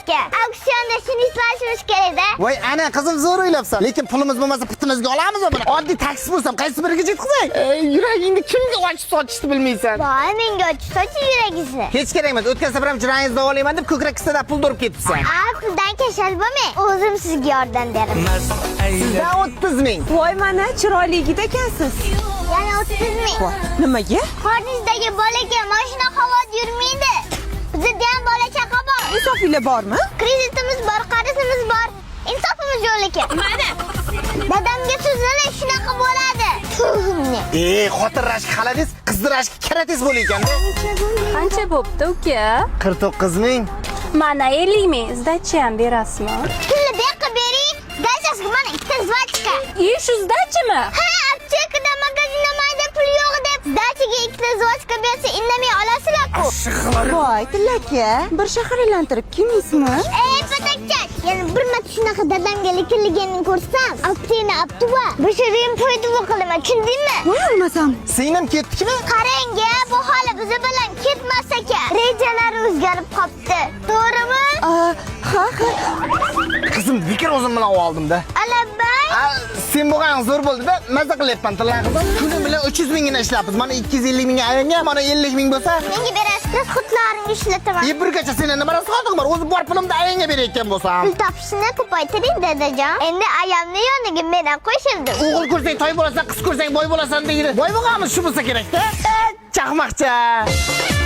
Zvachka. Auksionda shuni ishlashimiz kerak-da. Voy, ana qizim, zo'r o'ylabsan. Lekin pulimiz bo'lmasa, putimizga olamizmi buni? Oddiy taksi bo'lsam, qaysi biriga yetkazay? Ey, yuragingni kimga ochib sochishni bilmaysan. Voy, menga ochib sochi yuragingizni. Hech kerak emas. O'tgan safar ham jirayingizni davolayman deb ko'krak kissadan pul urib ketibsan. A, puldan kashal bo'lmang. O'zim sizga yordam beraman. Sizdan 30 ming. Voy, mana chiroyli yigit ekansiz. Yana 30 ming. Voy, nimaga? Qorningizdagi bolaga mashina havoda yurmaydi. Bizda ham bola chaqa bor. Insofinglar bormi? Kreditimiz bor, qarzimiz bor. Insofimiz yo'q lekin. Mana. Dadamga so'zlana shunaqa bo'ladi. Tuhimni. Ey, xotin rashki xaladis, qizni rashki karates bo'lar ekanda. Qancha bo'pti, uka? 49 ming. Mana 50 ming. Сдача ham berasizmi? Pulni bu yoqqa bering. Сдача siga mana ikkita жвачка. И shu сдача mi? Ha, aptekada, magazinda mayda pul yo'q deb сдача ga ikkita жвачка bersa, indamay olasizlar-ku. Voy, tillaka, bir shahar aylantirib kelmaysizmi? Ey, patakchak! Yana bir marta shunaqa dadamga likilliganini ko'rsam, apteni abtuva, bishirim poyduva qilaman, tushundingmi? Voy, olmasam. Singlim ketdikmi? Qarang, bu holi bizi bilan ketmas ekan. Rejalari o'zgarib qopti. To'g'rimi? A, ha. Qizim, bekor o'zim bilan oldim-da. Alabay. A, sen bo'lgan zo'r bo'ldi-da, maza qilyapman, tilla qizim. Kuni bilan 300 mingina ishlayapmiz. Mana 250 mingga ayanga, mana 50 ming bo'lsa, Menga berasiz, расход larimga ishlataman. E, birgacha seni nima расход ing bor? O'zi bor pulimni ayanga berayotgan bo'lsam. Pul topishni ko'paytiring, dadajon. Endi ayamni yoniga men ham qo'shildim. O'g'il ko'rsang toy bo'lasan, qiz ko'rsang boy bo'lasan deydi. Boy bo'lganmiz shu bo'lsa kerak-da. Chaqmoqcha.